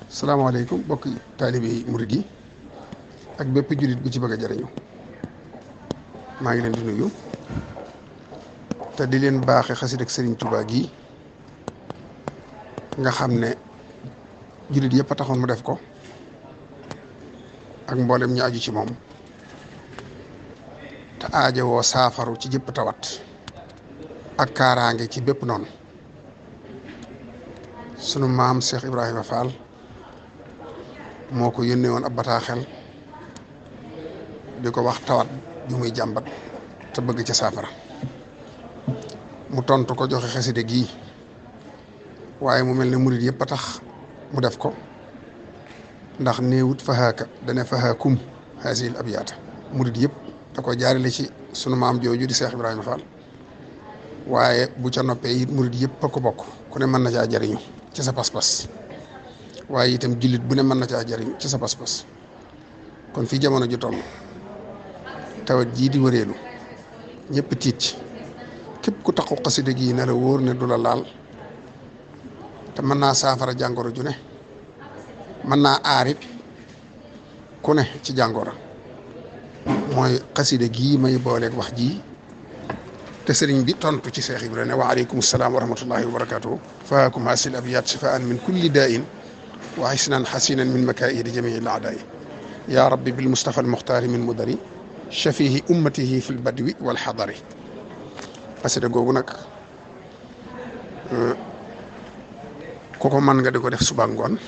salaamaaleykum mbokki taalibe yi murid yi ak bépp jullit bu ci bëgg a jariñu maa ngi leen di nuyu te di leen baaxe xasida ak Sëriñ Tuubaa gi nga xam ne jullit yëpp a taxoon mu def ko ak mboolem ñu aju ci moom te aajowoo saafaru ci jëpp tawat ak kaaraange ci bépp noonu sunu maam Cheikh Ibrahima Fall moo ko yónnee woon ab bataaxel di ko wax tawat ju muy jàmbat te bëgg ca saafara mu tontu ko joxe xasida gii waaye mu mel ne murit yëpp a tax mu def ko ndax néewut fahaaka dane fahaakum haasil abyaata murit yëpp da ko jaarale ci sunu maam jooju di Cheikh Ibrahima Fall waaye bu ca noppee it murit yëpp a ko bokk ku ne mën na caa jariñu ci sa pas-pas waaye itam jullit bu ne mën na caa jariñ ci sa pas-pas kon fii jamono ju toll tawat jii di wëreelu ñëpp tiit ci képp ku taxu xasida gii ne la wóor ne du la laal te mën naa saafara jàngoro ju ne mën naa aarit ku ne ci jàngoro mooy xasida gii may booleeg wax ji te sëriñ bi tontu ci Seex Ibra ne wa aleykum salaam wa rahmatullahi wa barakatuhu faakum hasil abiyat shifaan min kulli daa'in wa hisnan hasinan min makaidi jamii al a'daai ya rabbi bil mustafa al muxtaari min mudari shafihi ummatihi fil badwi wal xadari xasida googu nag ku ko man nga di ko def suba ngoon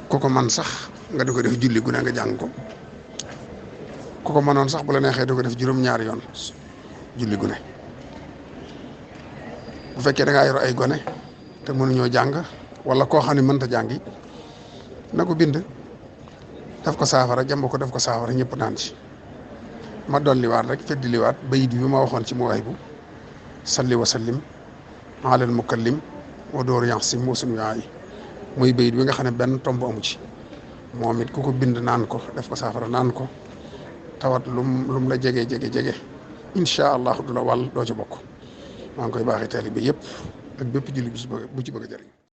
ku ko man sax nga di ko def julli gu ne nga jàng ko ku ko mënoon sax bu la neexee di ko def juróom-ñaari yoon julli gu ne bu fekkee da ngaa yor ay gone te mënuñoo jàng wala koo xam ne mënta jàngi na ko bind def ko saafara jàmb ko def ko saafara ñëpp naan ci ma dolliwaat rek feddiliwaat bayit bi ma waxoon ci Mawaahibu salli wa sallim alal mukallim wa door yansim wasun yaay muy bayit bi nga xam ne benn tomb amu ci moom it ku ko bind naan ko def ko saafara naan ko tawat lum la jege incha allah du la wàll doo ci bokk maa ngi koy baaxee taalibe bi yëpp ak bépp julli bu ci bëgg a jëriñ